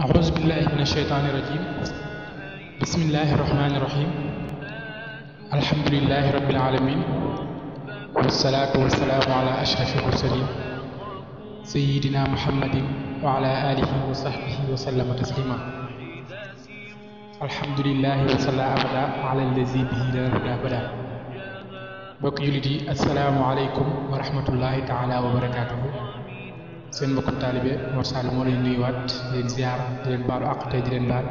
أعوذ بالله من الشيطان الرجيم. بسم الله الرحمن الرحيم. الحمد لله رب العالمين، والصلاة والسلام على أشرف المرسلين سيدنا محمد وعلى آله وصحبه وسلم تسليما. الحمد لله وصلى أبدا على الذي به لا هدى أبدا. mbokk jullit yi asalaamaaleykum wa rahmatullahi taala wa barakaatuhu. seen mbokkum taalibe Mor Sall moo leen nuyuwaat di leen ziar di leen baalu àq tey di leen baal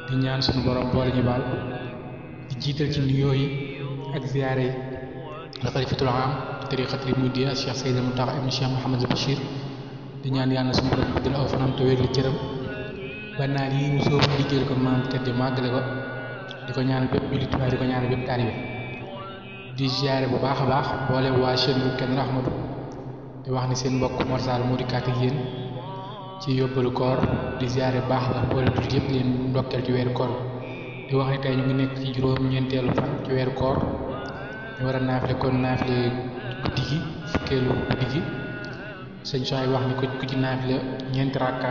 di ñaan suñu borom boole ñu baal di jiital ci nuyoo yi ak ziare yi al xalifatul aam tariqatul muridiyya Cheikh Seydou Mountakha ibn Cheikh Mouhamadou Bachir di ñaan yàlla suñu borom guddal aw fanam te wér li cëram ba naan yi mu sóobu liggéeyal ko maam tedd màggale ko di ko ñaanal bépp jullit waaye di ko ñaanal bépp taalibe di ziare bu baax a baax boole waa chaîne bu Kenn Ahmadou di wax ni seen mbokk Mor Sall moo dikkaat ak yéen ci yóbbalu koor di ziare baax la boole jullit yëpp leen ndokkeel ci weeru koor di wax ni tey ñu ngi nekk ci juróom-ñeenteelu fan ci weeru koor ñu war a naafile kon naafile guddi gi fukkeelu guddi gi sëñ Soy wax ni ku ci naafile ñeenti rakka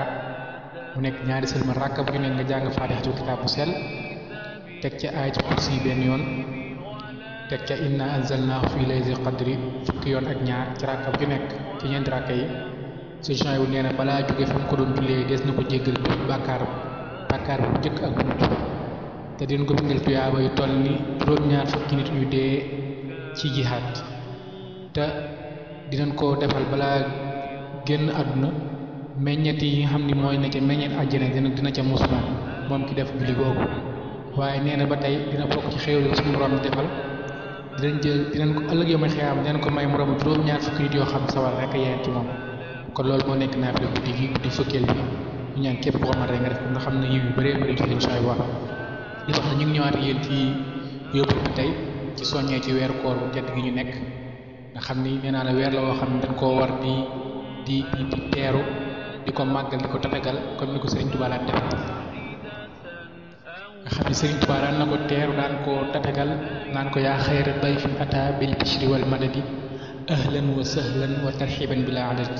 mu nekk ñaari sëlmal rakka bu ñu nekk nga jàng faatixatul kitaab bu sell teg ca ayatul kursi benn yoon teg ca inna anzalnaahu fi laylatil qadri fukki yoon ak ñaar ci rakka bu ci nekk ci ñeenti rakka yi sëñ Soy wu nee na balaa jóge fa mu ko doon jullee des na ko jéggal bépp bàkkaar bu njëkk ak bu mujj te dinañ ko bindal tuyaaba yu toll ni juróom-ñaar fukki nit yu dee ci jihaad te dinañ ko defal balaa génn àdduna meññet yi nga xam ni mooy na ca meññet àjjana dina ca mus moom ki def julli googu waaye nee na ba tey dina bokk ci xéewal suñu borom defal dinañ ko ëllëg yow may xiyaam dinañ ko may moroom juróom-ñaar fukki nit yoo xam ne sawar rek yéen ci moom kon loolu moo nekk naafila guddi gi guddi fukkeel bi ñu ñaan képp koo xamante nga def ko nga xam ne yiw yu bëree bëri ci lañ sooy wax li wax na ñu ngi ñëwaat yéen ci yóbbu bi tey ci soññee ci weeru koor bu tedd gi ñu nekk nga xam ni nee naa la weer la woo xam ne dañ koo war di teeru di ko màggal di ko tatagal comme ni ko Serigne Touba daan def nga xam ni Serigne Touba daan na ko teeru daan ko tatagal naan ko yaa xayra dayfin ata bil bishri wal madadi ahlan wa sahlan wa tarxiban bila adad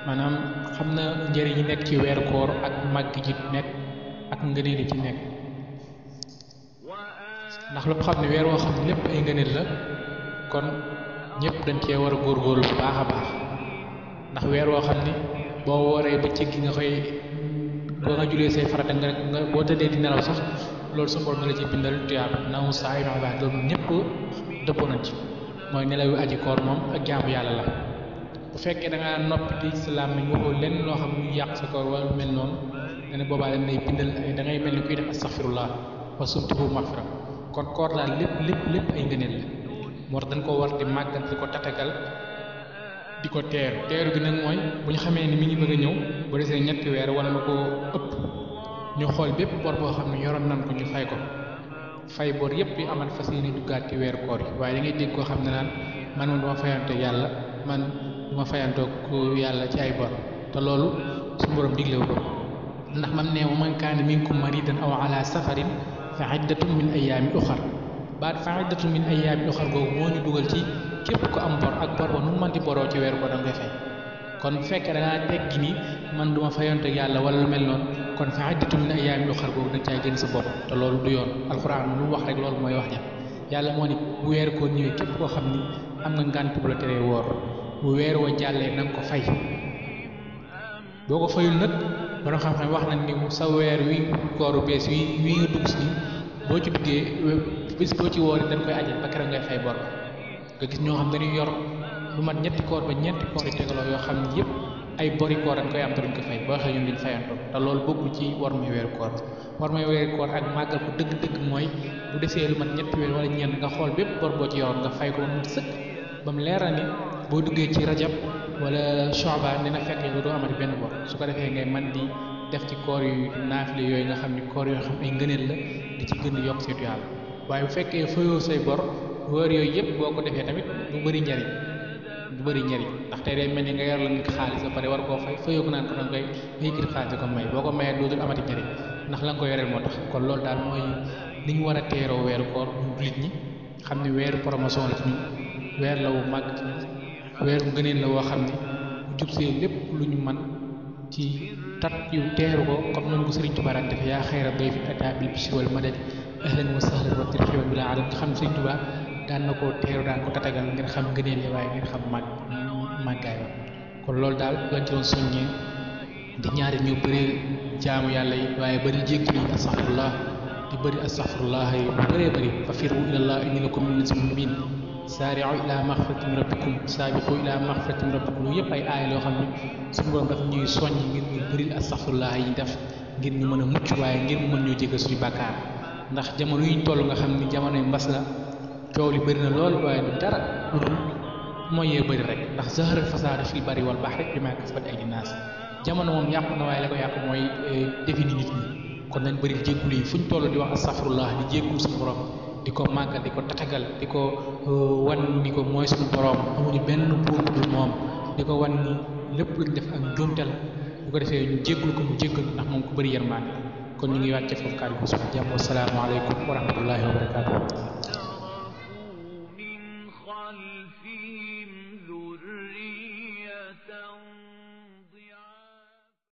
maanaam xam na njëriñ yi nekk ci weeru koor ak màgg ji nekk ak ngëneel yi ci nekk ndax lu xam ne weer woo xam ne lépp ay ngëneel la kon ñëpp dañ cee war a góorgóorlu bu baax a baax ndax weer woo xam ni boo wooree bëccëg gi nga koy boo nga julee say farata nga boo tëddee di nelaw sax loolu sa borom na la ci bindal tuyaab namu saa yu baax loolu ñëpp dëppoo nañ ci mooy nelaw yu aji koor moom ak jaamu yàlla la bu fekkee da ngaa noppi di salaam mi waxoo lenn loo xam ne yàq sa koor wala mel noonu nga ne boobaa dañ lay bindal da ngay mel ni kuy def astaghfirullah wa sumtuhu maghfira kon koor daal lépp ay ngëneel la moo tax dañ koo war di màggal di ko tatagal di ko teeru gi nag mooy bu ñu xamee ni mi ngi bëgg a ñëw bu desee ñetti weer wala lu ko ëpp ñu xool bépp bor boo xam ne yoroon nañ ko ñu fay ko fay bor yépp yi amal fas yéene duggaat ci weeru koor yi waaye da ngay dégg koo xam ne naan man moom duma fayantoo yàlla man duma fayantoo ku yàlla ci ay bor te loolu suñu borom diglewu ko ndax mam ne wa man kaana minkum maridan aw ala safarin fa iddatun min ayaamin uxar baat fa iddatun min ayaamin uxar googu moo ñu dugal ci képp ko am bor ak bor ba nu mu mënti boroo ci weeru ko da nga koy fay kon bu fekkee da ngaa teggi ni man duma fayonte ak yàlla wala lu mel noonu kon fa iddatu min ayyaamin uxar googu dañ caa génn sa bopp te loolu du yoon alxuraan lu mu wax rek loolu mooy wax ja yàlla moo ni bu weeru ko ñëwee képp koo xam ni am nga ngànt bu la teree woor bu weer wa jàllee na nga ko fay boo ko fayul nag ba nga xam-xam wax nañ ni sa weer wi kooru bees wi nga dugg si boo ci duggee bis boo ci woor dañ koy ajal ba keroog ngay fay bor nga gis ñoo xam dañuy yor lu mat ñetti koor ba ñeenti koor yi tegaloo yoo xam ne yëpp ay bori koor dañ koy am te duñ ko fay boo xëy ñun duñ fayantoo te loolu bokkul ci war may weeru koor war may weeru koor ak màggal ko dëgg-dëgg mooy bu desee lu mat ñetti weer wala ñeent nga xool bépp bor boo ci yoroon nga fay ko ba mu sëkk ba mu leeral ni boo duggee ci rajab wala Shaaban dina fekk yow doo amati benn bor su ko defee ngay man di def ci koor yu naafile yooyu nga xam ni koor yoo xam ay ngëneel la di ci gën di yokk seetu yàlla waaye bu fekkee fayoo say bor wóor yooyu yëpp boo ko defee tamit du bëri njariñ ndax tey day mel ni nga yor la nit xaalis ba pare war koo fayoo ko naan ko danga koy yëkkati xaalis di ko may boo ko mayee dootul amati njariñ ndax la nga ko yoreel moo tax kon loolu daal mooy ni ñu war a teeroo weeru koor ñun jullit ñi xam ne weeru promotion la ci ñun weer la wu màgg ci ñun weeru ngëneel la woo xam ne bu jub see lépp lu ñu man ci tat yu teeru ko comme noonu ko Sëriñ Tuubaa daan def yaa xayra dayfin ataa bil bishri wal madad ahlan wa sahlan wa tarhiban bila adad nga xam Sëriñ Tuubaa daan na ko teeru daan ko tatagal ngeen xam ngëneel yi waaye ngeen xam màggaay wa kon loolu daal lañ ci doon soññee di ñaari ñu bëri jaamu yàlla yi waaye bëri jéggulu yi astaghfirullah di bëri astaghfirullah yi bu bëree bëri fa firru ilallah inni lakum minhu nazirun mubin saari'u ila maghfiratin min rabbikum saabiqu ila maghfiratin min rabbikum lu yëpp ay aaya yoo xam ne suñu borom dafa ñuy soññ ngir ñu bëri astaghfirullah yi def ngir ñu mën a mucc waaye ngir mu mën ñoo jéggal suñu bàkkaar ndax jamono yi ñu toll nga xam ni jamonoy mbas la coow li bëri na lool waaye du dara lu dul mooy yee bëri rek ndax zahara fasaada fil barri wal bahri bimaa kasabat aydin naas jamono moom yàqu na waaye la ko yàqu mooy defini nit ñi kon nañ bëri jéggulu yi fu ñu toll di wax astaghfirullah di jéggulu suñu borom di ko màggal di ko tatagal di ko wan ni ko mooy suñu borom amuñu benn buur bu dul moom di ko wan ni lépp luñ def ak njuumte la bu ko defee ñu jéggul ko mu jéggal ndax moom ko bëri yërmande kon ñu ngi wàcce foofu kàddu gi suba jàmm wassalaamu aleykum wa rahmatullahi wa barakaatu